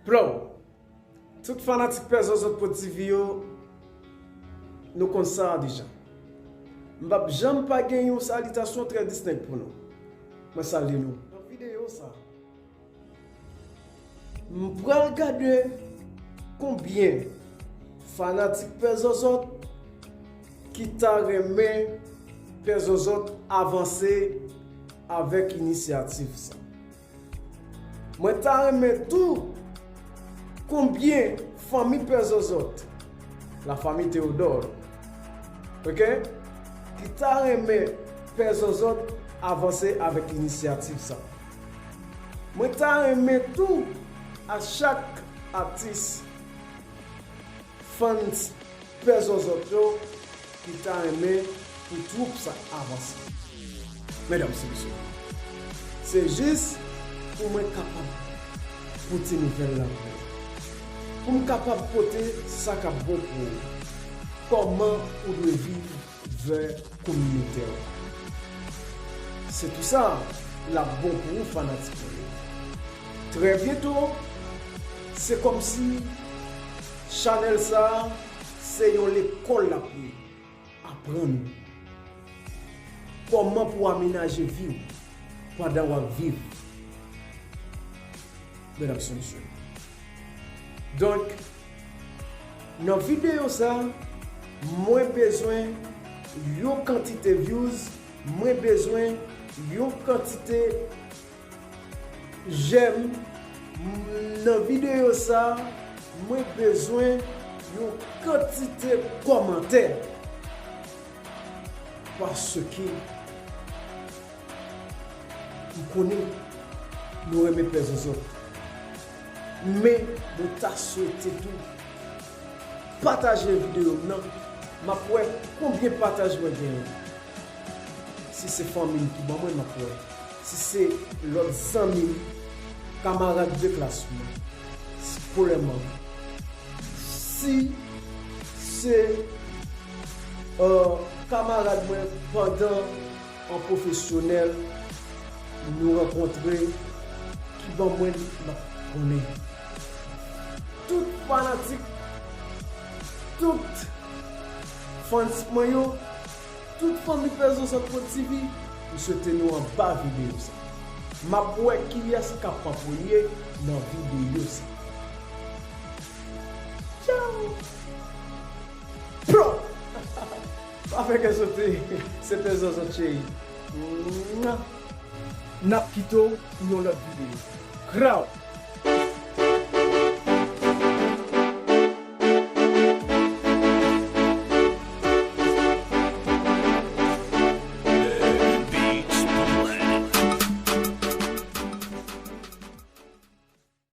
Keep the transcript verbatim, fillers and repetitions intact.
Blow! Tout fanatik Pè Zòzòt Prod TV yo, nou konn sa a deja. M p ap janm pa gen yon salitasyon trè distenk pou nou. Mwen salye nou. Nan videyo sa, m pral gade konbyen fanatik Pè Zòzòt ki ta renmen Pè Zòzòt avanse avèk inisyativ sa. Mwen ta renmen tou konbyen fanmi Pè Zòzòt, la famille Théodore, ok, ki ta renmen Pè Zòzòt avanse avèk inisyativ sa. Mwen ta renmen tou a chak atis, fans Pè Zòzòt yo ki ta renmen pou twoup sa avanse. Medam e mesye, se jis pou mwen kapab pote nouvèl la pou ou. Pou m kapab pote sa k ap bon pou ou. Kòman ou dwe viv vè kominote w. Se tou sa l ap bon pou ou, fanatik mwen yo. Trè byento, se kòmsi chanèl sa a, se yon lekòl l ap ye. Aprann ou kòman pou w amenaje vi w pandan w ap viv. Medam e mesye. Donk, nan videyo sa, mwen bezwen yon kantite views, mwen bezwen yon kantite j'aime, m, nan videyo sa, mwen bezwen yon kantite kòmantè. Paske m konnen nou renmen Pè Zòzòt. Men mwen ta swete tou pataje videyo m nan. M ap wè konbyen pataj mwen genyen. Si se fanmi m ki ban mwen, m ap wè. Si se lòt zanmi m, kamarad de klas mwen, eskolèman, si se, euh, kamarad mwen pandan an pwofesyonèl nou rankontre ki ban mwen, m ap konnen. Tout fanatik, tout fans mwen yo, tout fanmi Pè Zòzòt Prod TV, m swete nou anba videyo sa. M ap wè kiyès k ap an premye nan videyo sa. Tchaw! Pro! Pa fè kè sote, se Pè Zòzòt cheri. Mwa! N ap kite w pou yon lòt videyo. Kraw!